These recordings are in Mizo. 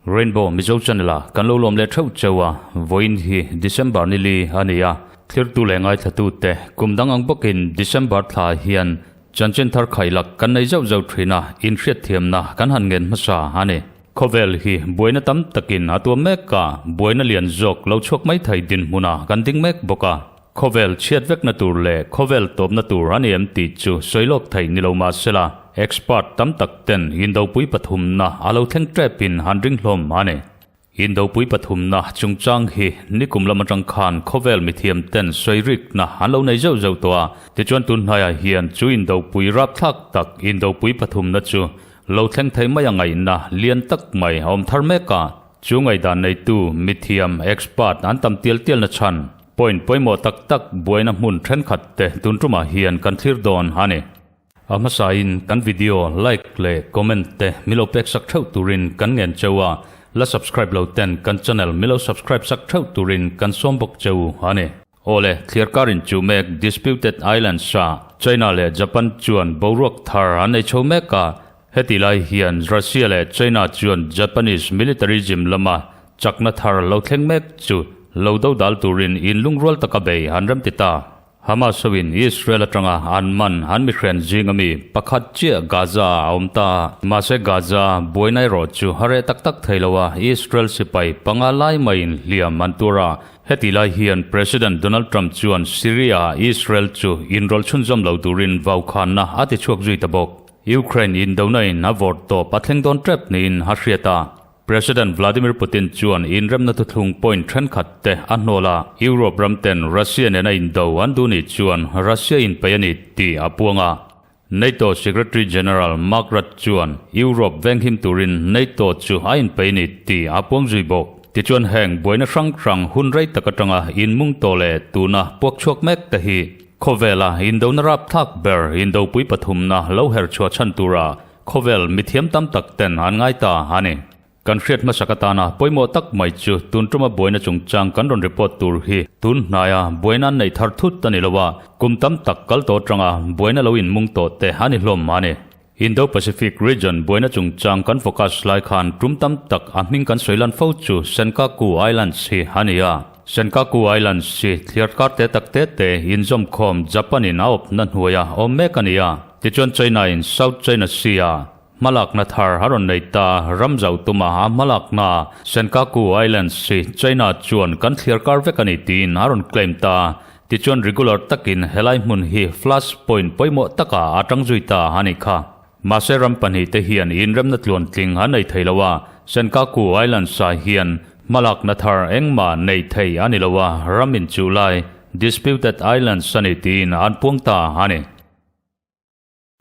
Rainbow Mizo Channel a kan lo lawm leh theuh cheu a, vawiin hi December ni li a ni a, thlirtu leh ngaithlatute te kum dang ang bawkin December thla hian chanchin thar khailak kan nei zauh zauh thin a, inhriatthiamna kan han ngen hmasa a ni. Khawvel hi buaina tam takin a tuam mek a, buaina lian zawk lo chhuak mai thei dinhmunah kan ding mek bawk a. Khawvel chhiat vekna tur leh khawvel tawpna tur a ni em tih chu sawi lawk theih ni lo mah sela, expert tam tak ten Indopui pathumna a lo thleng tepin han ring hlawm a ni. Indopui pathumna chungchang hi nikum lam atang khan khawvel mithiam ten sawi rikna an lo nei zeuh zeuh tawh a, tichuan tun hnaiah hian chu Indopui rapthlak tak Indopui pathumna chu lo thleng thei mai a ngaihna lian tak mai a awm thar mek a, chu ngaihdan neitu mithiam, expert, an tam tial tialna chhan. Point pawimawh tak tak buaina hmun thenkhat te tun tumah hian kan thlir dawn a ni. A hmasain kan video like leh comment te milo pek sak theuh turin kan ngen cheu a, la subscribe lo ten kan channel milo subscribe sak theuh turin kan sawm bawk cheu a ni. Awle, thliarkar in chu mek Disputed Islands ah China leh Japan chuan boruak thar an nei chho mek a, heti lai hian Russia leh China chuan Japanese militarism lama Chakna thar lo thleng mek chu lo do dal turin in lungrual taka bei an rem ti ta. Hamas hoin Israel atanga an man an mihren zing ami pakhat chiah Gaza ah a awm ta. Mahse Gaza buaina erawh chu a reh tak tak thei lo a, Israel sipai panga lai maiin hliam an tur a. Heti lai hian President Donald Trump chuan Syria ah Israel chu inrawlh chhunzawm lo turin vaukhanna a ti chhuak zui ta bawk. Ukraine indona in a vawrh tawp a thleng dawn tep niin a hriat a. President Vladimir Putin chuan inremna thuthlung point thenkhat te a hnawl a, Europe ram ten Russia nena indo an duh nih chuan Russia inpeih a ni tih a puang a. NATO Secretary General Mark Rutte chuan Europe venghim turin NATO chu a inpeih a ni tih a puang zui bawk. Tichuan heng buaina hrang hrang hun rei tak atanga inmung tawh leh tuna puak chhuak mek te hi khawvela indona rapthlak ber indopui pathumna lo her chhuah chhan tura Khawvel mithiam tam tak ten an ngai ta a ni. Kan hriat hmasak atana pawimawh tak mai chu tun tuma buaina chungchang kan rawn report tur hi tun hnaia buaina an neih thar thut a ni lo a, kum tam tak kal tawh atanga buaina lo inmung tawh te a ni hlawm a ni. Indo-Pacific region buaina chungchang kan focus lai khan tum tam tak a hming kan sawi lan fo chu Senkaku Islands hi a ni a. Senkaku Islands hi thliar kar te tak te te inzawmkhawm Japan in a awpna hnuaia awm mek a ni a. Tichuan China in South China Sea ah hmalakna thar a rawn nei ta, ram zauh tuma a hmalakna Senkaku Islands hi China chuan kan thliar kar vek a ni tiin a rawn claim ta. Tichuan regular takin helai hmun hi flash point pawimawh takah a tang zui ta a nih kha. Mahse ram pahnihte hian inremna tluantling an nei thei lo a, Senkaku Islands ah hian hmalakna thar engmah nei thei a ni lo a, ram inchuh lai Disputed Islands a ni tiin an puang ta a ni.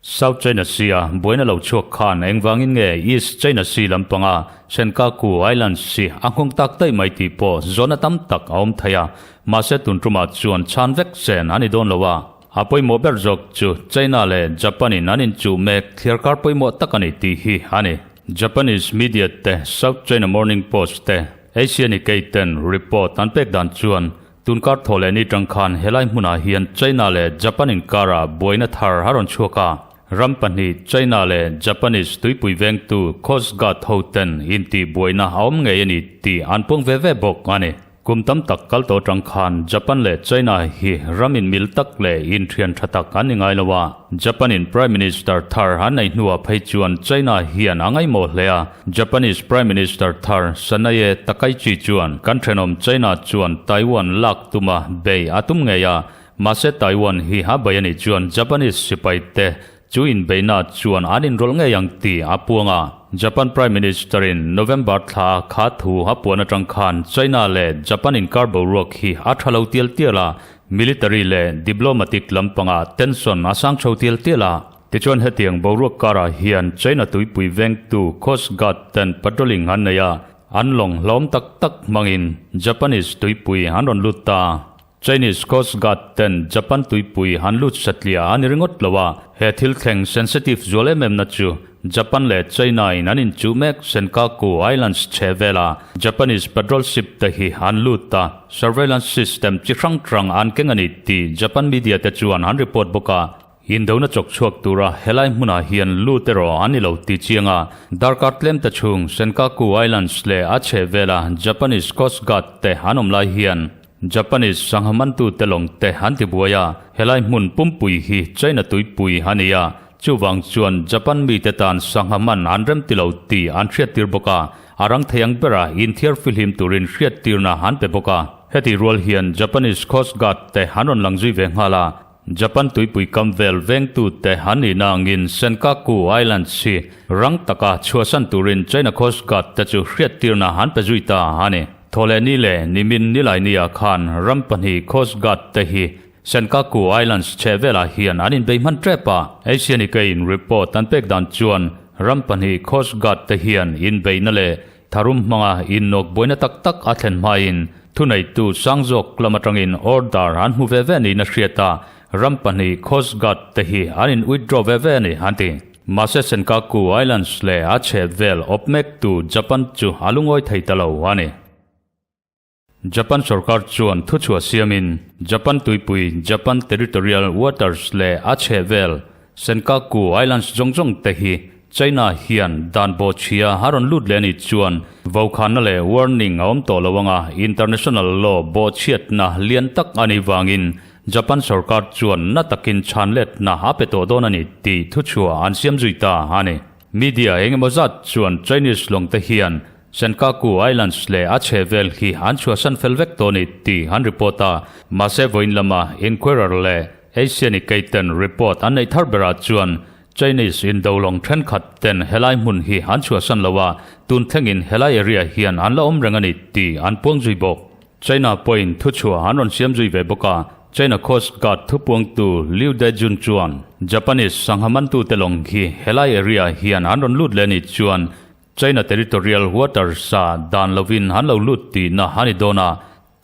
South China Sea-a buaina lo chhuak khan engvangin nge East China Sea lampanga Senkaku Islands hi a nghawng tak daih mai tih pawh zawhna tam tak a awm thei a, mahse tun tumah chuan chhan vek chen a ni dawn lo a. A pawimawh ber zawk chu China leh Japan-in an inchuh mek thliarkar pawimawh tak a ni tih hi a ni. Japanese media te South China Morning Post te Asia Nikkei ten report an pek dan chuan Tunkar thaw leh ni tang khan helai hmunah hian China leh Japan inkarah buaina thar a rawn chhuak a, ram pahnih China leh Japanese tuipui vengtu Coast Guard hoten intih buaina a awm ngei a ni tih an puang ve ve bawk a ni. Kum tam tak kal tawh tang khan Japan leh China hi ram inmil tak leh inthian tha tak an ni ngai lo a, Japan-in Prime Minister thar an nei hnuah phei chuan China hian a ngaihmawh hle a, Japanese Prime Minister thar Sanae Takaichi chuan kan thenawm China chuan Taiwan lak tuma bei a tum ngei a, mahse Taiwan hi a bei a nih chuan Japanese sipai te chu inbeihna chuan an inrawlh ngei ang tih a puang a. Japan Prime Minister in November thla kha thu a puan atang khan China leh Japan inkar boruak hi a tha lo tial tial a, military leh diplomatic lampangah tension a sang chho tial tial a. Tichuan hetiang boruak karah hian China tuipui vengtu Coast Guard ten patrolling an nei a, an lawng hlawm tak tak hmangin Japanese tuipui an rawn lut ta. Chinese Coast Guard ten Japan tuipui an lut satliah a ni ringawt lo a, he thil thleng sensitive zual em em na chu Japan leh China in an inchuh mek Senkaku Islands chhe vela Japanese patrol ship te hi an lut a, surveillance system chi hrang hrang an keng a ni tih Japan media te chuan an report bawk a. Indona chawk chhuak tura helai hmunah hian lut erawh an ni lo tih chiang a, darkar tlem te chhung Senkaku Islands leh a chheh vela Japanese Coast Guard te an awm lai hian Japanese sangha mantute lawng te an ti buai a, helai hmun pumpui hi China tuipui a ni a, chuvang chuan Japan mite tan sangha man an rem ti lo tih an hriattir bawk a, a rang thei ang bera inthiar fihlim turin hriattirna an pe bawk a. Heti rual hian Japanese Coast Guard te an rawn lang zui ve nghal a, Japan tuipui kam vel vengtute an nihna angin Senkaku Islands hi rang taka chhuahsan turin China Coast Guard te chu hriattirna an pe zui ta a ni. Thawhlehni leh nimin Nilaini-ah khan ram pahnih Coast Guard te hi Senkaku Islands chheh velah hian an inbei hman tep a. Asian Ikein report an pek dan chuan ram pahnih Coast Guard te hian inbeihna leh Tharum hmanga innawk buaina tak tak a thlen hmain thuneitu sang zawk lam atangin order an hmu ve ve niin a hriat a, ram pahnih Coast Guard te hi an in withdraw ve ve a ni an ti. Mahse Senkaku Islands leh a chheh vel awp mektu Japan chu a lungawi thei ta lo a ni. Japan sorkar chuan thuchhuah siamin Japan tuipui, Japan Territorial Waters leh a chheh vel Senkaku Islands zawng zawng te hi China hian dan bawhchhia a rawn lut leh a nih chuan vokhanna leh warning a awm tawh lo anga international law bawhchhiatna lian tak a nih vangin Japan sorkar chuan na takin chhanletna a pe tawh dawn a ni tih thuchhuah an siam zui ta a ni. Media engemaw zat chuan Chinese lawng te hian Senkaku Islands leh a chheh vel hi an chhuahsan fel vek tawh a ni tih an report a, mahse vawiin lama Inquirer leh Asian Ikeiten report an neih thar berah chuan Chinese indo lawng thenkhat ten helai hmun hi an chhuahsan lo a, tun thlengin helai area hian an la awm reng a ni tih an puang zui bawk. China pawhin thuchhuah an rawn siam zui ve bawk a, China Coast Guard thupuangtu Liu Dejun chuan Japanese sangha mantute lawng hi helai area hian an rawn lut leh a nih chuan China territorial waters ah dan lovin an lo lut tihna a ni dawn a,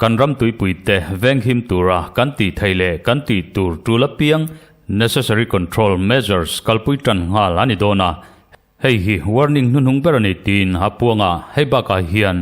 kan ram tuipuite venghim tura kan tih thei leh kan tih tur tul apiang necessary control measures kalpui tan nghal a ni dawn a, hei hi warning hnuhnung ber a ni tiin a puang a, hei bakah hian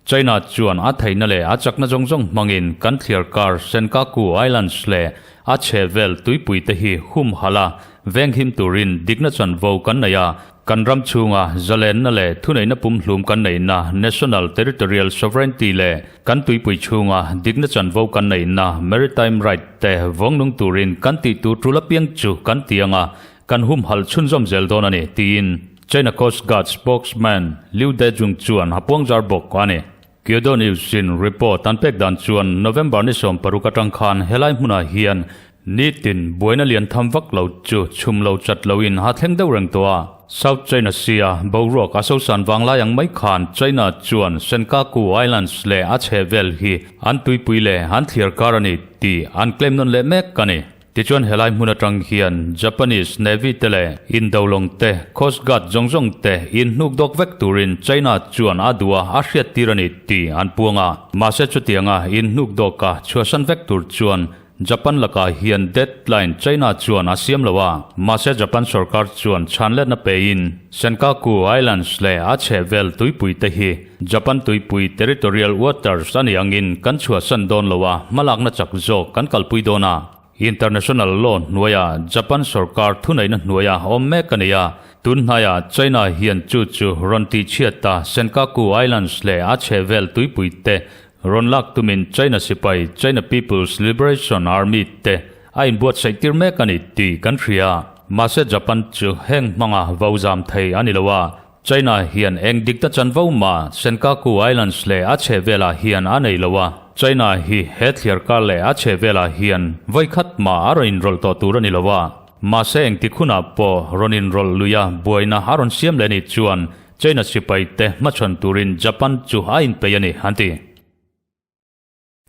China chuan a theihna leh a chakna zawng zawng hmangin kan thliar kar Senkaku Islands leh a chhehvel tuipuite hi humhalh a, venghim turin dikna chanvo kan nei a, Kan ram chhunga zalenna leh thuneihna pumhlum kan neihna National Territorial Sovereignty leh kan tuipui chhunga dikna chanvo kan neihna Maritime Right te vawngnung turin kan tih tur tul apiang chu kan ti anga kan humhalh chhunzawm zel dawn a ni, tiin China Coast Guard spokesman Liu Dejung chuan a puangzar bawk a ni. Kyodo News in report an pek dan chuan November ni 16 atang khan helai hmunah hian nitin buaina lian tham vak lo chu chhum lo chat loin a thleng deuh reng tawh a. South China Sea a boruak a sosan vanglai ang mai khan China chuan Senkaku Islands leh a chheh vel hi an tuipui leh an thliar kar a ni tih an claim nawn leh mek a ni. Tichuan helai hmun atang hian Japanese Navy te leh Indo lawng te, Coast Guard zawng zawng te in hnuk dawk vek turin China chuan a duh a, a hriattir a ni tih an puang a. Mahse chutianga in hnuk dawka chhuahsan vek tur chuan Japan lakah hian deadline China chuan a siam lo a. Mahse Japan sorkar chuan chhanletna pein Senkaku Islands leh a chhehvel tuipui te hi Japan tuipui territorial waters a nih angin kan chhuahsan dawn lo a, hmalakna chak zawk kan kalpui dawn a. International law hnuaiah Japan sorkar thuneihna hnuaiah awm mek a ni a, tun hnaiah China hian chu chu rawn tihchhiat a, Senkaku Islands leh a chhehvel tuipui te rawn lak tumin China sipai China People's Liberation Army te a inbuatsaih tir mek a ni tih kan hria. Mahse Japan chu heng hmanga vo zam thei a ni lo a, China hian eng dik ta chanvo mah Senkaku Islands leh a chheh velah hian a nei lo a, China hi he thliar kar leh a chheh velah hian vawi khat mah a rawn inrawlh tawh tur a ni lo a, mahse engtik hunah pawh rawn inrawlh lui a buaina a rawn siam leh nih chuan China sipai te hmachhawn turin Japan chu a inpeih a ni, an ti.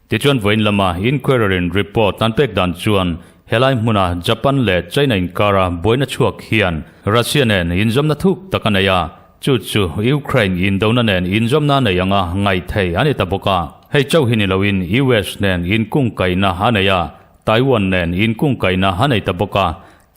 Tichuan vawiin lama inquirer-in report an pek dan chuan helai hmuna Japan leh China inkara buaina chhuak hian Russia nen inzawmna thuk tak a nei a, chu chu Ukraine indona nen inzawmna a nei anga ngaih theih a ni ta bawk a. Hei chauh hi ni loin US nen inkungkaihna a nei a, Taiwan nen inkungkaihna a nei ta bawk a.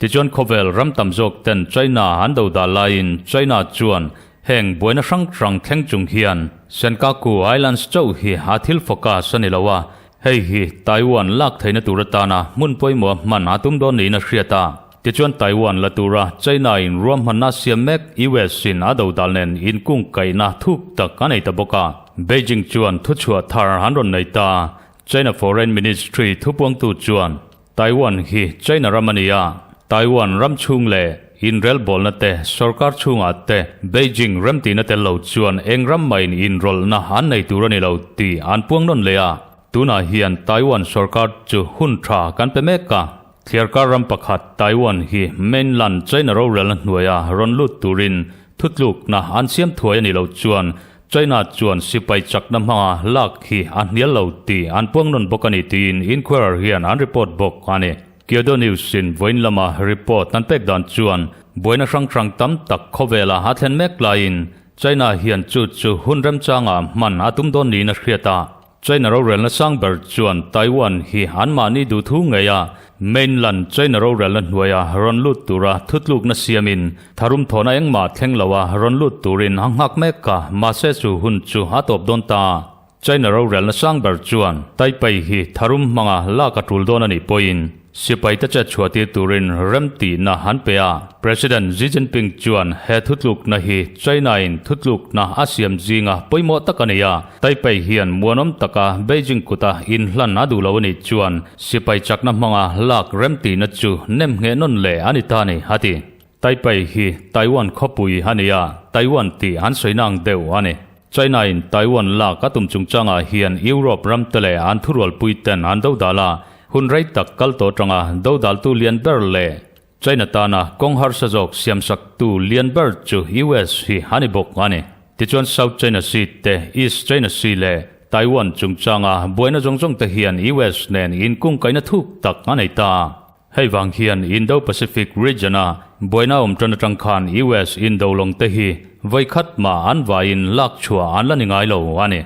Tichuan khawvel ram tam zawk ten China an do dah laiin China chuan heng buaina hrang hrang thleng chung hian Senkaku Islands chauh hi a thil focus a ni lo a, hei hi Taiwan lak theihna tur atana hmun pawimawh hman a tum dawn niin a hriat a. Tichuan Taiwan la tura China in ruahmanna siam mek US in a dodal nen inkungkaihna thuk tak a nei ta bawk a. Beijing chuan thuchhuah thar an rawn nei ta. China Foreign Ministry thupuangtu chuan Taiwan hi China ram a ni a, Taiwan ram chhung leh inrelbawlna te, sorkar chhungah te Beijing remtihna tel lo chuan eng ram mahin inrawlhna an nei tur a ni lo tih an puang nawn leh a. Tunah hian Taiwan sorkar chu hun tha kan pe mek a. Thliarkar ram pakhat Taiwan hi mainland China rorelna hnuaia rawn lut turin thutlukna an siam thuai a nih loh chuan China chuan sipai chakna hmanga lak hi a hnial lo tih an puang nawn bawk a ni tiin Inquirer hian an report bawk a ni. Kyodo News in vawiin lama report an pek dan chuan buaina hrang hrang tam tak khawvela a thlen mek laiin China hian chu chu hun remchanga hman a tum dawn niin a hriat a. China rorelna sang ber chuan Taiwan hi anmahni duhthu ngei a, mainland China rorelna hnuaia rawn lut tura thutlukna siamin tharum thawhna engmah thleng loa rawn lut turin a nghak mek a, mahse chu hun chu a tawp dawn ta. China rorelna sang ber chuan Taipei hi tharum hmanga lak a tul dawn a nih pawhin Sipaite chet chhuah tir turin remtihna an pe a. President Xi Jinping chuan he thutlukna hi China-in thutlukna a siam zinga pawimawh tak a ni a. Taipei hian muanawm taka Beijing kuta inhlan a duh lo a nih chuan sipai chakna hmanga lak remtihna chu nem ngheh nawn leh a ni ta a ni, a ti. Taipei hi Taiwan khawpui a ni a, Taiwan tih an sawi nang deuh a ni. China-in Taiwan lak a tum chungchangah hian Europe ramte leh an thurualpuiten an dodal a, hun rei tak kal tawh atanga dodaltu lian ber leh China tana kawng harsa zawk siamsaktu lian ber chu US hi a ni bawk a ni. Tichuan South China Sea te, East China Sea leh Taiwan chungchanga buaina zawng zawng te hian US nen inkungkaihna thuk tak a nei ta. Hei vang hian Indo-Pacific region-a buaina awm tan atang khan US indo lawng te hi vawi khat mah an vaiin lak chhuah an la ni ngai lo a ni.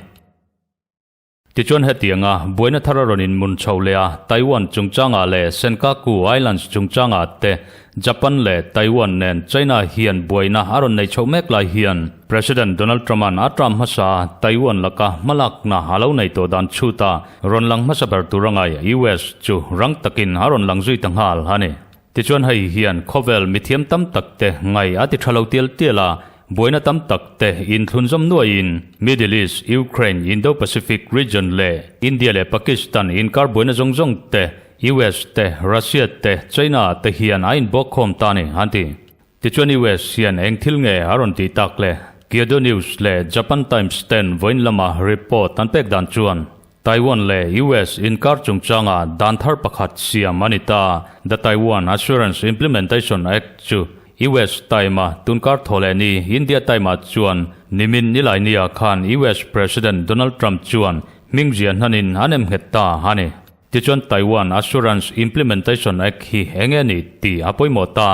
Tichuan hetianga buaina thar a rawn inmun chho leh a, Taiwan chungchangah leh Senkaku Islands chungchangah te Japan leh Taiwan nen China hian buaina a rawn nei chhoh mek lai hian President Donald Trump-a'n a term hmasa Taiwan laka hmalakna a lo nei tawh dan chhut a, Rawn lang hmasa ber tur a ngai US chu rang takin a rawn lang zui ta nghal a ni. Tichuan hei hian khawvel mithiam tam tak te ngai a ti tha lo tial tial a, buaina tam tak te inthlunzawm nuaiin Middle East, Ukraine, Indo-Pacific region leh India leh Pakistan inkar buaina zawng zawng te US te, Russia te, China te hian a inbawkkhawm ta a ni an ti. Tichuan US hian eng thil nge a rawn tih tak le? Kyodo News leh Japan Times ten vawiin lama report an pek dan chuan Taiwan leh US inkar chungchanga dan thar pakhat siam a ni ta. The Taiwan Assurance Implementation Act chu US time-a tunkar thaw leh ni India time-ah chuan nimin Nilaini-ah khan US President Donald Trump chuan hmingzia hnanin an emnghet ta a ni. Tichuan Taiwan Assurance Implementation Act hi eng nge ni tih a pawimawh ta.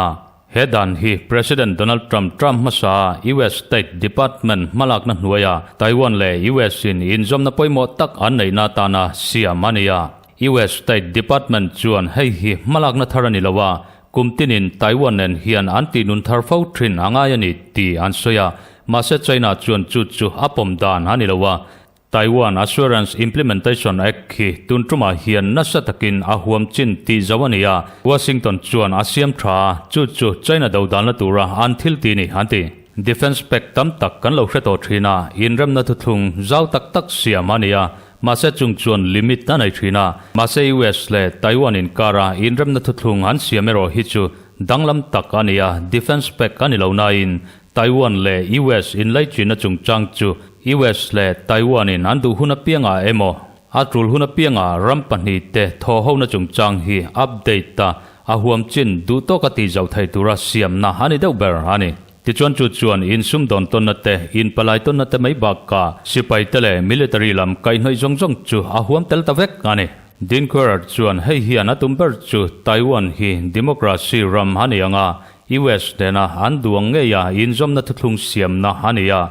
He dan hi President Donald Trump term hmasa US State Department hmalakna hnuaia Taiwan leh US in inzawmna pawimawh tak an neihna atana siam a ni a. US State Department chuan hei hi hmalakna thar a ni lo a, kum tinin Taiwan nen hian an tihnun thar fo thin a ngai a ni tih an sawi a. Mahse China chuan chu chu a pawm dan a ni lo a, Taiwan Assurance Implementation Act hi tun tumah hian nasa takin a huam chin tih zo a ni a, Washington chuan a siam tha a, chu chu China dodalna tura an thil ti ni an ti. Defence Pact tam tak kan lo hre tawh thin a, inremna thuthlung zau tak tak siam a ni a, mahse chung chuan limit a nei thin a, mahse US leh Taiwan inkara inremna thuthlung an siam erawh hi chu danglam tak a ni a, Defence Pact a ni lo nain Taiwan leh US inlaichinna chungchang chu US leh Taiwan in an duh hun apiangah emaw, a tul hun apiangah ram pahnihte thawhhona chungchang hi update a, a huam chin duh tawka tih zauh thei tura siamna a ni deuh ber a ni. Tichuan chu chuan insumdawn tawnna te, inpalai tawnna te mai bakah sipai te leh military lam kaihhnawih zawng zawng chu a huam tel ta vek a ni. Dinquerer chuan hei hian a tum ber chu Taiwan hi democracy ram a ni ang a, US nena an duh ang ngei a inzawmna thuthlung siamna a ni a,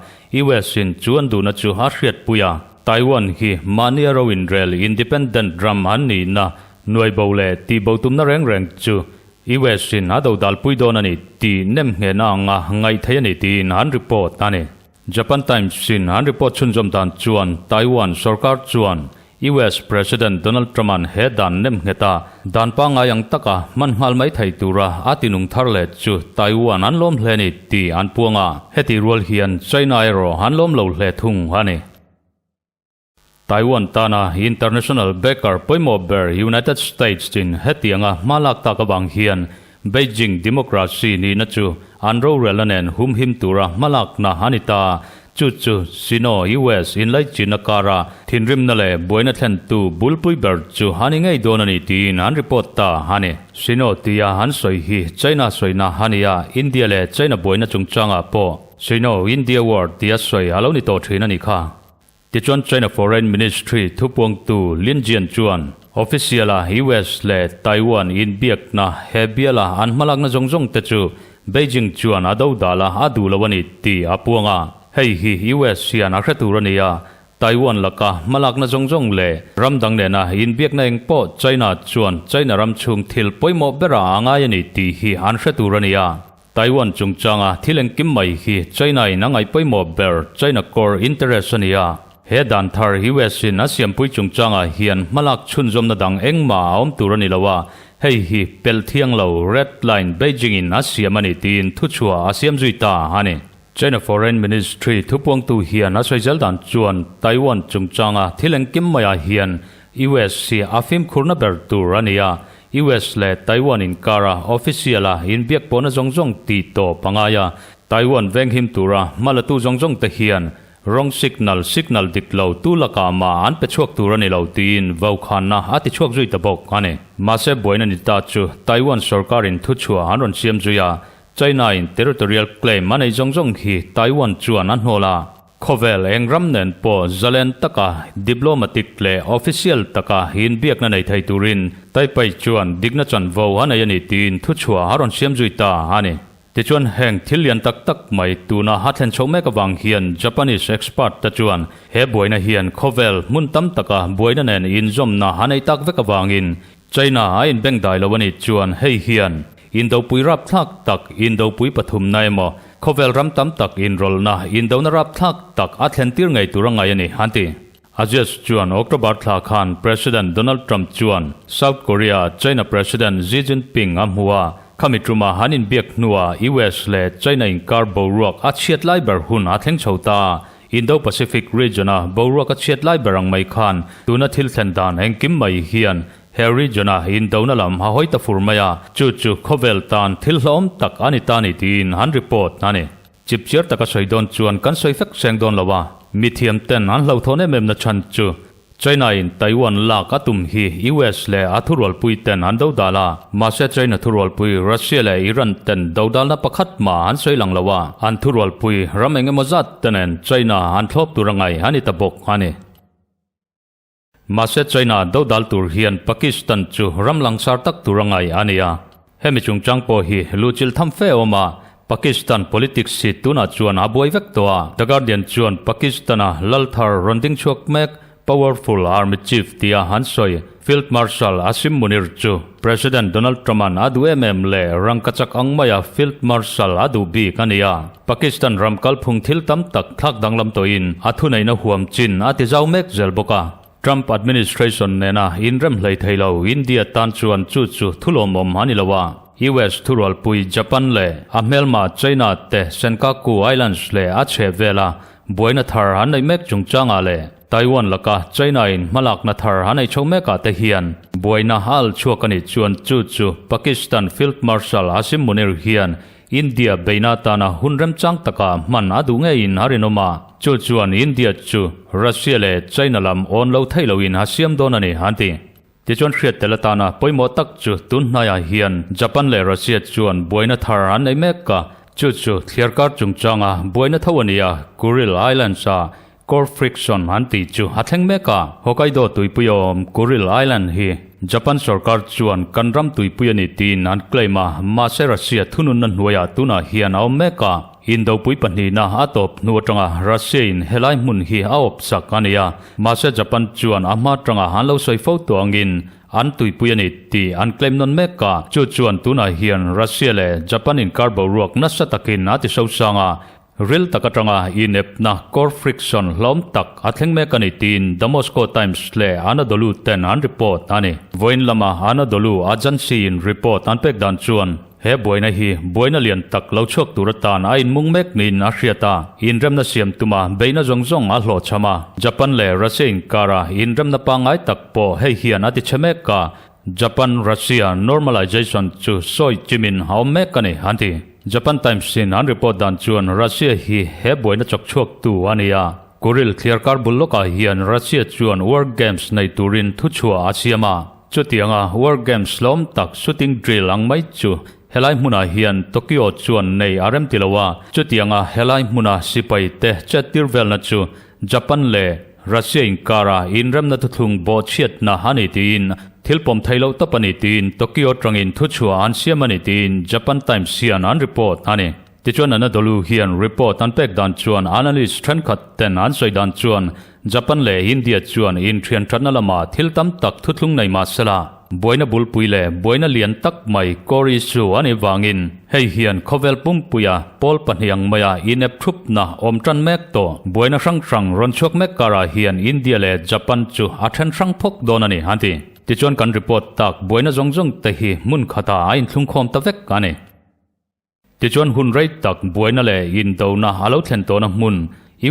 US in chu an duhna chu a hriatpui a. Taiwan hi mahnia ro inrel independent ram an nihna nuaibo leh tihbo tumna reng reng chu US in a dodalpui dawn a ni tih nemnghehna anga ngaih theih a ni tiin an report a ni. Japan Times in an report chhunzawm dan chuan Taiwan sorkar chuan US President Donald Trump-a'n he dan nemnghet a, dan pangngai ang taka hman nghal mai thei tura a tinung thar leh chu Taiwan an lawm hle a ni tih an puang a, hetih rual hian China erawh an lawm lo hle thung a ni. Taiwan tana international backer pawimawh ber United States in hetianga hma lak tak avang hian Beijing democracy nihna chu an rorelna nen humhim tura hma lakna a ni ta. Chu chu Sino-US inlaichinna kara thinrimna leh buaina thlentu bulpui ber chu a ni ngei dawn a ni tiin an report ta a ni. Sino tia an sawi hi China sawina a ni a, India leh China buaina chungchangah pawh Sino-India War tia sawi a lo ni tawh thin a nih kha. Tichuan China Foreign Ministry thupuangtu Lin Jian chuan official-a US leh Taiwan inbiakna he biala an hmalakna zawng zawng te chu Beijing chuan a dodal a, a duh lo a ni tih a puang a. Hei hi US hian a hre tur a ni a, Taiwan laka hmalakna zawng zawng leh ram dang nena inbiakna eng pawh China chuan China ram chhung thil pawimawh berah a ngai a ni tih hi an hre tur a ni a. Taiwan chungchanga thil engkim mai hi China in a ngaih pawimawh ber China core interest a ni a. He dan thar US in a siampui chungchangah hian hmalak chhunzawmna dang engmah a awm tur a ni lo a, hei hi pelh thiang lo red line Beijing in a siam a ni tiin thuchhuah a siam zui ta a ni. China Foreign Ministry thupuangtu hian a sawi zel dan chuan Taiwan chungchanga thil engkim maiah hian US hi a fimkhurna ber tur a ni a, US leh Taiwan inkara official-a inbiak pawhna zawng zawng tih tawp a ngai a, Taiwan venghim tura hma latu zawng zawng te hian wrong signal, signal dik lo, tu lakah mah an pe chhuak tur a ni lo tiin vaukhanna a ti chhuak zui ta bawk a ni. Mahse buaina ni ta chu Taiwan sorkarin thuchhuah an rawn siam zui a, China-in territorial claim a nei zawng zawng hi Taiwan chuan a hnawl a. Khawvel eng ram nen pawh zalen taka diplomatic leh official taka inbiakna nei thei turin Taipei chuan dikna chanvo a nei a ni tiin thuchhuah a rawn siam zui ta a ni. Tichuan heng thil lian tak tak mai tuna a thlen chhoh mek avang hian Japanese expert te chuan he buaina hian khawvel hmun tam taka buaina nen inzawmna a nei tak vek avangin China a inbengdai lo a nih chuan hei hian Indopui rapthlak tak, Indopui pathumna emaw, khawvel ram tam tak inrawlhna, indona rapthlak tak a thlentir ngei tur a ngai a ni, an ti. Aziz chuan October thla khan President Donald Trump chuan South Korea China President Xi Jinping a hmu a, khami tuma han inbiak hnuah US leh China inkar boruak a chhiat lai ber hun a thleng chho ta. Indo-Pacific region-a boruak a chhiat lai ber ang mai khan tuna thil thlen dan engkim mai hian He region-a indona lam a hawi ta fur mai a, chu chu khawvel tan thil hlawm tak a ni ta ni tiin an report a ni. Chipchiar taka sawi dawn chuan kan sawi fek seng dawn lo a, mithiam ten an hlauhthawn em em na chhan chu China-in Taiwan lak a tum hi US leh a thurualpui ten an dodal a, mahse China thurualpui Russia leh Iran ten dodalna pakhat mah an sawi lang lo a, an thurualpui ram eng emaw zat te nen China an thlawp tur a ngai a ni ta bawk a ni. Mahse China dodal tur hian Pakistan chu ram langsar tak tur a ngai a ni a. Hemi chungchang pawh hi luhchilh tham fe awm a, Pakistan politics hi tunah chuan a buai vek tawh a. The Guardian chuan Pakistan-a lal thar rawn ding chhuak mek powerful army chief tia an sawi Field Marshal Asim Munir chu President Donald Trump-a'n a duh em em leh rangkachak ang maia Field Marshal a duh bik a ni a. Pakistan ram kalphung thil tam tak thlak danglam tawhin a thuneihna huam chin a ti zau mek zel bawk a. Trump administration nena inrem hlei thei lo India tan chuan chu chu thulawmawm a ni lo a. US thurualpui Japan leh a hmelma China te Senkaku Islands leh a chheh vela buaina thar an neih mek chungchangah leh Taiwan laka China in hmalakna thar an ei chho mekah te hian buaina a al chhuak a nih chuan chu chu Pakistan Field Marshal Asim Munir hian India beihna atana hun remchang takah hman a duh ngeiin a rinawm a, chu chuan India chu Russia leh China lam awn lo theih loin a siam dawn a ni, an ti. Tichuan hriat tel atana pawimawh tak chu tun hnaiah hian Japan leh Russia chuan buaina thar an nei mek a, chu chu thliarkar chungchanga buaina tho a ni a, Kuril Islands-a Core friction an tih chu a thleng mek a, Hokkaido tuipui a awm Kuril Island hi Japan sorkar chuan kan ram tuipui a ni tiin an claim a, mahse Russia thununna hnuaiah tunah hian a awm mek a. Indopui pahnihna a tawp hnu atanga Russia-in helai hmun hi a awp sak a ni a, mahse Japan chuan a hma atanga an lo sawi fo tawh angin an tuipui a ni tih an claim nawn mek a, chu chuan tunah hian Russia leh Japan inkar boruak nasa takin a ti sosang a, Ril tak atanga inepna core friction hlawm tak a thleng mek a ni tiin The Moscow Times leh Anadolu ten an report a ni. Vawiin lama Anadolu Agency-in report an pek dan chuan he buaina hi buaina lian tak lo chhuak tur atan a inmung mek niin a hriat a, inremna siam tuma beihna zawng zawng a hlawhchham a. Japan leh Russia inkara inremna pangngai tak pawh hei hian a tichhe mek a, Japan-Russia normalization chu sawi chimin a awm mek a ni, an ti. Japan Times-in an report dan chuan Russia hi he buaina chawk chhuaktu a ni a. Kuril thliarkar bul lawkah hian Russia chuan War Games nei turin thuchhuah a siam a. Chutianga War Games hlawm tak shooting drill ang mai chu helai hmunah hian Tokyo chuan nei a rem ti lo a. Chutianga helai hmuna sipai te chettir velna chu Japan leh Russia inkara inremna thuthlung bawhchhiatna a ni tiin thil pawm thei loh tawp a ni tiin Tokyo atangin thuchhuah an siam a ni tiin Japan Times hian an report a ni. Tichuan Anadolu hian report an pek dan chuan analyst thenkhat ten an sawi dan chuan Japan leh India chuan inthian thatna lamah thil tam tak thuthlung nei mah sela buaina bulpui leh buaina lian tak mai core issue a nih vangin Hei hian khawvel pumpuia pawl pahniang maia inep thupna awm tan mek tawh. Buaina hrang hrang rawn chhuak mek karah hian India leh Japan chu a then hrang phawk dawn a ni, an ti. Tichuan kan report tak buaina zawng zawng te hi hmun khatah a inthlungkhawm ta vek a ni. Tichuan hun rei tak buaina leh indona a lo thlen tawhna hmun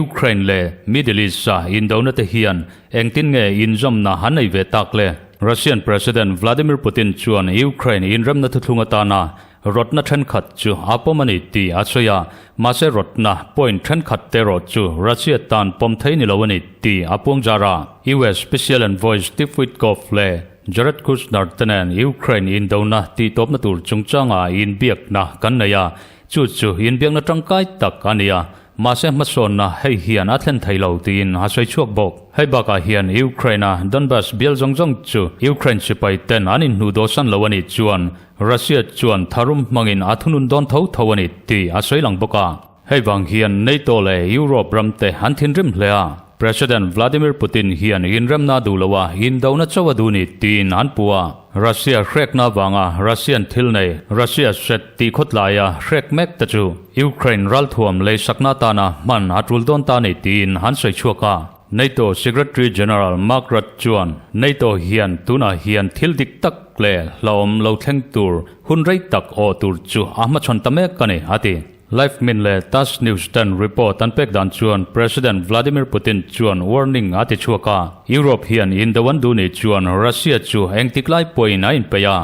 Ukraine leh Middle East-a indona te hian engtin nge inzawmna an nei ve tak le? Russian President Vladimir Putin chuan Ukraine inremna thuthlung atana rawtna thenkhat chu a pawm a ni tih a sawi a, mahse rawtna point thenkhat te erawh chu Russia tan pawm thei ni lo a ni tih a puang zar a. US Special Envoy Steve Witkoff leh Jared Kushner te nen Ukraine indona tihtawpna tur chungchanga inbiakna kan nei a, chu chu inbiakna tangkai tak a ni a, Mahse hmasawnna hei hian a thlen thei lo tiin a sawi chhuak bawk. Hei bakah hian Ukraine-a Donbas bial zawng zawng chu Ukraine sipai ten an inhnuh dawhsan lo a nih chuan Russia chuan tharum hmangin a thunun dawn tho tho a ni tih a sawi lang bawk a. Hei vang hian NATO leh Europe ram te an thinrim hle a. President Vladimir Putin hian inremna duh lo a, indona chauh a duh ni tiin an puh a. Russia hrekna avanga Russian thil nei Russia hret tih khawtlaia hrek mek te chu Ukraine ralthuam lei sakna atana hman a tul dawn ta ni tiin an sawi chhuak a. NATO Secretary General Mark Rutte chuan NATO hian tunah hian thil dik tak leh hlauhawm lo thleng tur hun rei tak awh tur chu a hmachhawn ta mek a ni, a ti. Live Min leh Tass News ten report an pek dan chuan President Vladimir Putin chuan warning a ti chhuak a, Europe hian indo an duh nih chuan Russia chu engtik lai pawhin a inpeih a.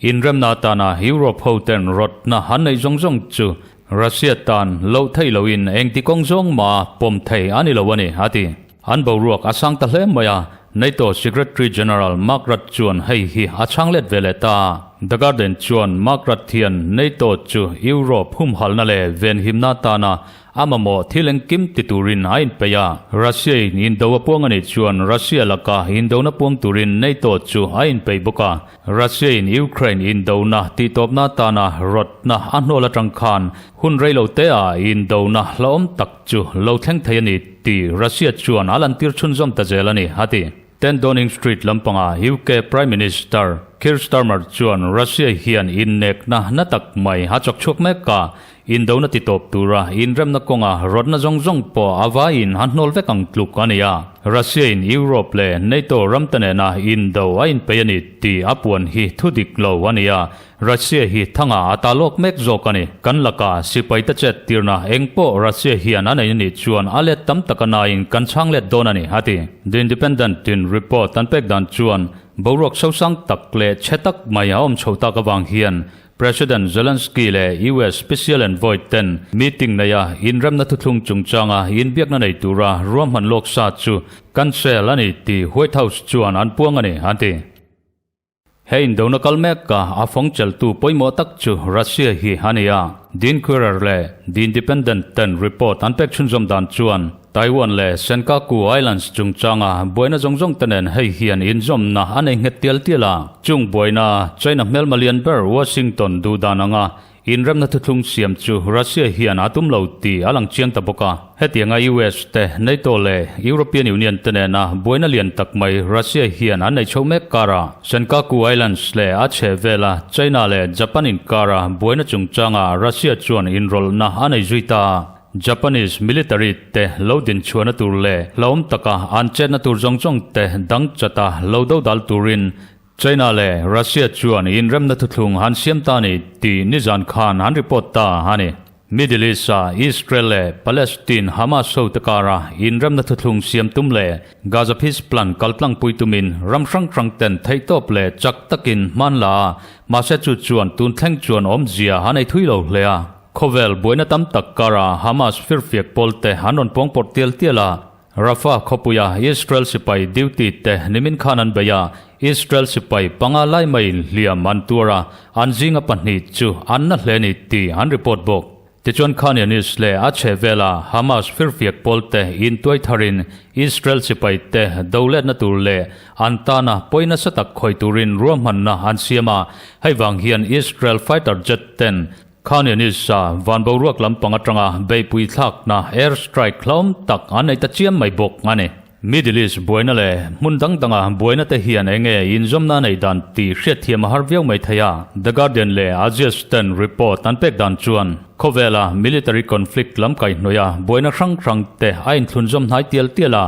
Inremna atana Europe ho ten rawtna an neih zawng zawng chu Russia tan loh theih lohin engti kawng zawng mah pawm thei a ni lo a ni, a ti. An boruak a sang ta hle mai a, NATO Secretary General Mark Rutte chuan hei hi a chhang let ve leh ta. The Guardian chuan Mark Rutte hian NATO chu Europe humhalna leh venhimna atana a mamawh thil engkim ti turin a inpeih a. Russia-in indo a puang a nih chuan Russia laka indona puang turin NATO chu a inpeih bawk a. Russia-in Ukraine indona tihtawpna atana rawtna a hnual atang khan hun reilo teah indona hlauhawm tak chu lo thleng thei a ni tih Russia chuan a lantir chhunzawm ta zel a ni, a ti. 10 Downing Street lampanga UK Prime Minister Keir Starmer chuan Russia hian innekna na tak mai a chawk chhuak mek a, indona titawp tura inremna kawnga rawtna zawng zawng pawh a vaiin a hnawl vek ang tluk a ni a. Russia-in Europe leh NATO ramte nena indo a inpeih a ni tih a puan hi thu dik lo a ni a, Russia hi thanga a ta lawk mek zawk a ni. Kan laka sipai te chet tirna eng pawh Russia hian a nei a nih chuan a let tam taka nain kan chhang let dawn a ni, a ti. The Independent in report an pek dan chuan boruak sosang tak leh chhe tak mai a awm chho tak avang hian President Zelensky leh US Special Envoy ten meeting neia inremna thuthlung chungchanga inbiakna nei tura ruahman lawk sa chu cancel a ni tih White House chuan an puang a ni, an ti. He indona kal meka a fawng cheltu pawimawh tak chu Russia hi a ni a. The Inquirer leh The Independent ten report an pek chhunzawm dan chuan Taiwan leh Senkaku Islands chungchanga buaina zawng zawng te nen hei hian inzawmna a nei nghet tial tial a. Chung buaina China hmelma lian ber Washington duh dan anga. Inremna thuthlung siam chu Russia hian a tum lo tih a lang chiang ta bawk a. Hetianga US te, NATO leh European Union te nena buaina lian tak mai Russia hian an nei chho mek karah Senkaku Islands leh a chheh vela China leh Japan inkara buaina chungchangah Russia chuan inrawlhna a nei zui ta a. Japanese military te lo dinchhuahna tur leh hlauhawm taka an chetna tur zawng zawng te dang chata lo dodal turin China leh Russia chuan inremna thuthlung han siam ta ni tih nizan khan an report ta a ni. Middle East-a Israel leh Palestine Hamas hote kara inremna thuthlung siam tum leh Gaza Peace Plan kaltlangpui tumin ram hrang hrang ten theihtawp leh chak takin hman la a, mahse chu chuan tun thleng chuan awmzia an ei thui lo hle a. Khawvel buaina tam tak kara Hamas firfiak pawlte an rawn pawngpawrh tial tial a, Rafah khawpuia Israel sipai duty te nimin khan an bei a, Israel sipai panga lai maiin hliam an tuar a, an zinga pahnih chu an na hle ni tih an report bawk. Tichuan Khan Younis leh a chhehvela Hamas firfiak pawl te intuai tharin Israel sipai te doletna tur leh an tana pawi nasa tak khawih turin ruahmanna an siam a, hei vang hian Israel fighter jet ten Khan Younis-a van boruak lampang atanga beihpui thlakna air strike hlawm tak an nei ta chiam mai bawk a ni. Middle East buaina leh hmun dang danga buaina te hian eng nge inzawmna nei dan tih hriatthiam a har viau mai thei a. The Guardian leh Axios ten report an pek dan chuan khawvela military conflict lam kaihhnawih a buaina hrang hrang te a inthlunzawm hnai tial tial a.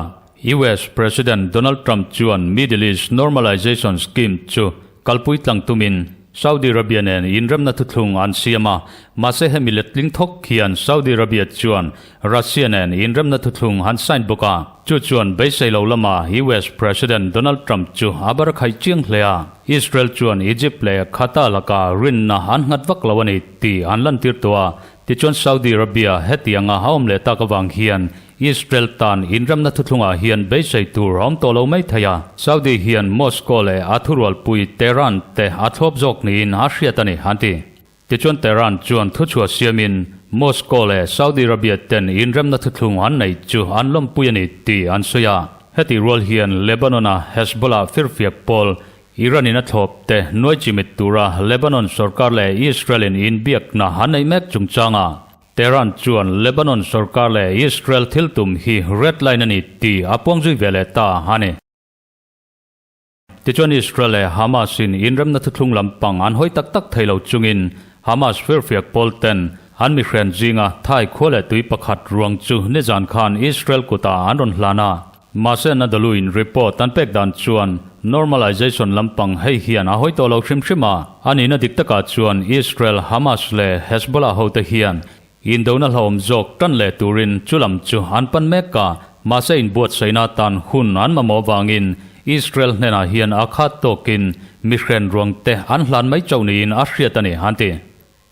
US President Donald Trump chuan Middle East Normalization Scheme chu Kalpui tlang tumin Saudi Arabia nen inremna thuthlung an siam a, mahse hemi letling thawk hian Saudi Arabia chuan Russia nen inremna thuthlung an sign bawk a, chu chuan beisei lo lama US President Donald Trump chu a bar khaih chiang hle a, Israel chuan Egypt leh Qatar laka rinna an nghat vak lo a ni tih an lantir tawh a, tichuan Saudi Arabia hetianga a awm leh tak avang hian Israel tan inremna thuthlungah hian beisei tur a awm tawh lo mai thei a, Saudi hian Moscow leh a thurualpui Tehran te a thlawp zawk niin a hriat a ni, an ti. Tichuan Tehran chuan thuchhuah siamin Moscow leh Saudi Arabia ten inremna thuthlung an neih chu an lawmpui a ni tih an sawi a. Hetih rual hian Lebanon-a Hezbollah firfiak pawl Iran-in a thlawp te nuai chimit tura Lebanon sorkar leh Israel-in inbiakna an neih mek chungchangah Tehran chuan Lebanon sorkar leh Israel thil tum hi red line a ni tih a puang zui ve leh ta a ni. Tichuan Israel leh Hamas in inremna thuthlung lampang an hawi tak tak thei lo chungin Hamas firfiak pawl ten an mihren zinga Thai khua leh tui pakhat ruang chu nizan khan Israel kutah an rawn hlan a. Mahse Anadolu-in report an pek dan chuan normalization lampang hei hian a hawi tawh lo hrim hrim a, a nihna dik takah chuan Israel, Hamas leh Hezbollah hote hian indona hlauhawm zawk tan leh turin chu lam chu an pan mek a, mahse inbuatsaihna atan hun an mamawh avangin Israel hnenah hian a khat tawkin mihren ruangte an hlan mai chauh niin a hriat a ni, an ti.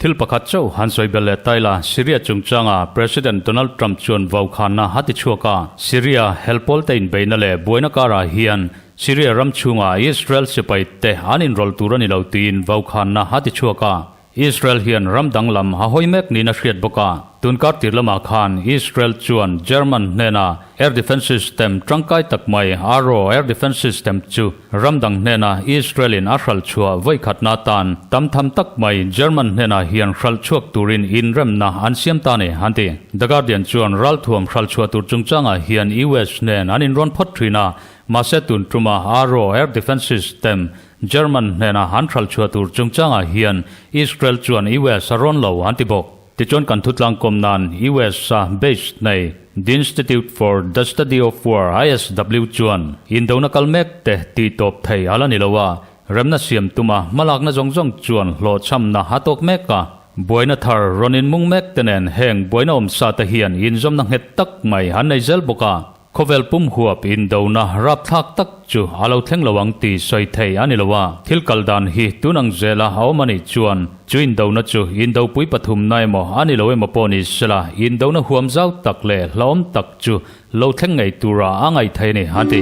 Thil pakhat chauh han sawi belh leh ta ila, Syria chungchanga President Donald Trump chuan vaukhana a ti chhuak a, Syria helpawl te inbeihna leh buaina karah hian Syria ram chhunga Israel sipai te an inrawlh tur a ni lo tiin vaukhana a ti chhuak a. Israel hian ram danglam a hawi mek niin a hriat bawk a, tunkar tir lamah khan Israel chuan German hnena air defence system tangkai tak mai Arrow air defence system chu Ram dang hnena Israel-in a hralh chhuah vawi khatna atan tam tham tak mai German hnenah hian hralh chhuak turin inremna an siam ta ni, an ti. The Guardian chuan ralthuam hralh chhuah tur chungchangah hian US nen an inrawn phawt thin a, mahse tun tuma Arrow air defence system German hnena an hralh chhuah tur chungchangah hian Israel chuan US a rawn lo, an ti bawk. Tichuan kan thutlangkawm nan US-a base nei The Institute for the Study of War, ISW, chuan indona kal mek te tih tawp thei a la ni lo a, remna siam tuma hmalakna zawng zawng chuan hlawhchhamna a tawk mek a. Buaina thar rawn inmung mek te nen heng buaina awmsa te hian inzawmna nghet tak mai an nei zel bawk a. Khawvel pum huap indona rapthlak tak chu a lo thleng lo ang tih sawi thei a ni lo a, thil kal dan hi tun ang zela a awm a nih chuan chu indona chu indopui pathumna emaw a ni lo emaw pawh ni sela indona huam zau tak leh hlauhawm tak chu lo thleng ngei tura a ngaih thei a ni, an ti.